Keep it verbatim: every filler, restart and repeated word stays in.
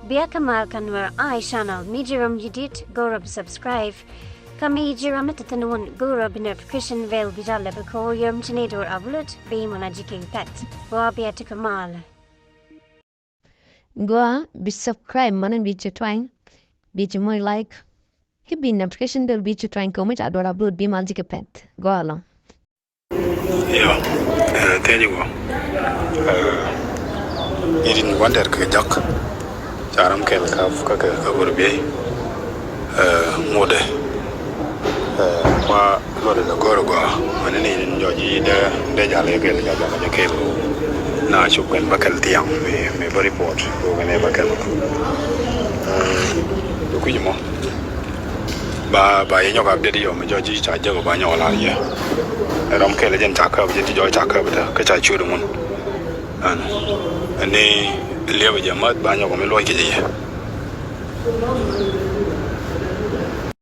Bia kä mal kä Nuer Eye Channel, mi ji̱ rom ji̱ dit go̱o̱rä bi subscribe. Kä mi ji̱ rom mi te thi̱n wun go̱o̱rä bi notification bell bi jal lɛ bi ko̱o̱r yom ci ni do̱r upload bi mɔna ji̱ kek pɛt. Gua bia ti kä mal. Gua bi subscribe mɔna bi ci twany, bi ci moc like. Ki bi notification bell bi ci twany kɛ mi ca do̱r upload bi mal ji̱ kɛ pɛt. Gua lɔ. Iyo, eh, thiec iguɔ. Eh, irin gua̱n tɛr kɛ jak. Ca ram kɛl ka, ka, ka, ka gor biey. Eh, ŋuɔdɛ. Eh, kua luɔdɛ lɛ gor gua. Mani ni irin jɔc i̱ dee, dee jal i̱ kɛl, jal jal jɛ kɛl. Na cuk kɛn bä kɛl thiaŋ, mi, mi bä report. Ko kɛn ɛ bä kɛl. Eh, du kui̱c mɔ. Ba, ba yɛ nyɔk update yɔ mi jɔc ji̱ ca jek ba nyɔk lar yɛ. Ɛ rɔm kɛl jɛn ca käp jɛn ti jɔc ca käp tɛ kä ca ciöt ŋun. Ɛn, ɛn ni liɛp jɛ math ba nyɔk mi luɔc kɛ jɛ yɛ.